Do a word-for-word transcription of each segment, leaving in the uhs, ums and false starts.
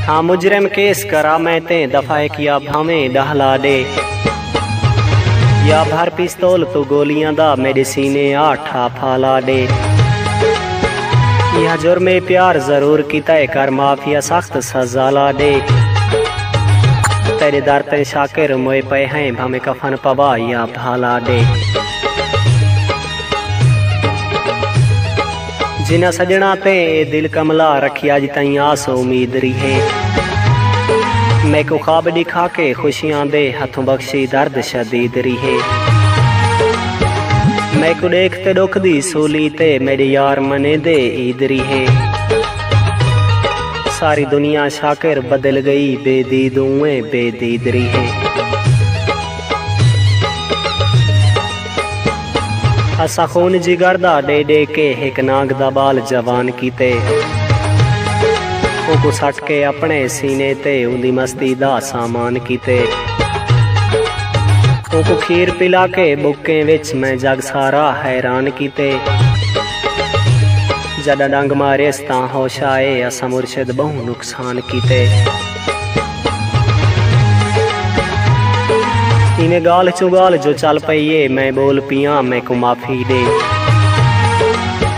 ہاں مجرم کیس کرا میں تیں دفعہ ہک یا بھاویں ݙاہ لا ݙے، یا بھر پستول توں گولیاں دا میݙے سینے آ ٹھاپھا لا ݙے۔ ایہا جرم پیار ضرور کیتا ہے، کر معاف یا سخت سزا لا ݙے۔ تیݙے در تے شاکر موئے پئے ہیں، بھاویں کفن پوا یا بھا لا ݙے۔ جنہاں سڄݨاں تے اے دل کملا رکھی، اڄ تائیں آس امید ریہے۔ میکوں خواب ݙکھا کے خوشیاں دے، ہتھوں بخشی درد شدید ریہے۔ میکوں ݙیکھ تے ݙکھ دی سولی تے، میݙے یار منے دے عید ریہے۔ ساری دنیا شاکر بدل ڳئی، بے دید اونویں بے دید ریہے۔ اساں خون جگر دا ݙے ݙے کے، ہک نانگ دا ٻال جوان کیتے۔ اوکوں سٹ کے اپݨے سینے تے، اوندی مستی دا سامان کیتے۔ اوکوں کھیر پلا کے ٻکیں وچ، میں جڳ سارا حیران کیتے۔ جݙاں ݙنگ ماریس تاں ہوش آئے، اساں مرشد ٻہوں نقصان کیتے۔ ایویں ڳالھ چوں ڳالھ جو چل پئی اے، میں ٻول پیاں، میکوں معافی ݙے۔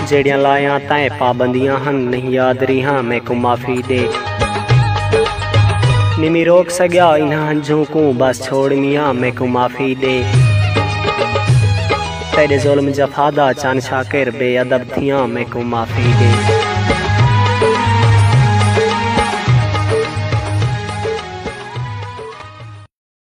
جیڑھیاں لایاں تیں پابندیاں ہن، نہیں یاد ریہاں، میکوں معافی ݙے۔ نمی روک سڳیا انہاں ہنجھوں کوں، بس چھوڑ میاں، میکوں معافی ݙے۔ تیݙے ظلم جفا دا چن شاکر، بے ادب تھیاں، میکوں معافی ݙے۔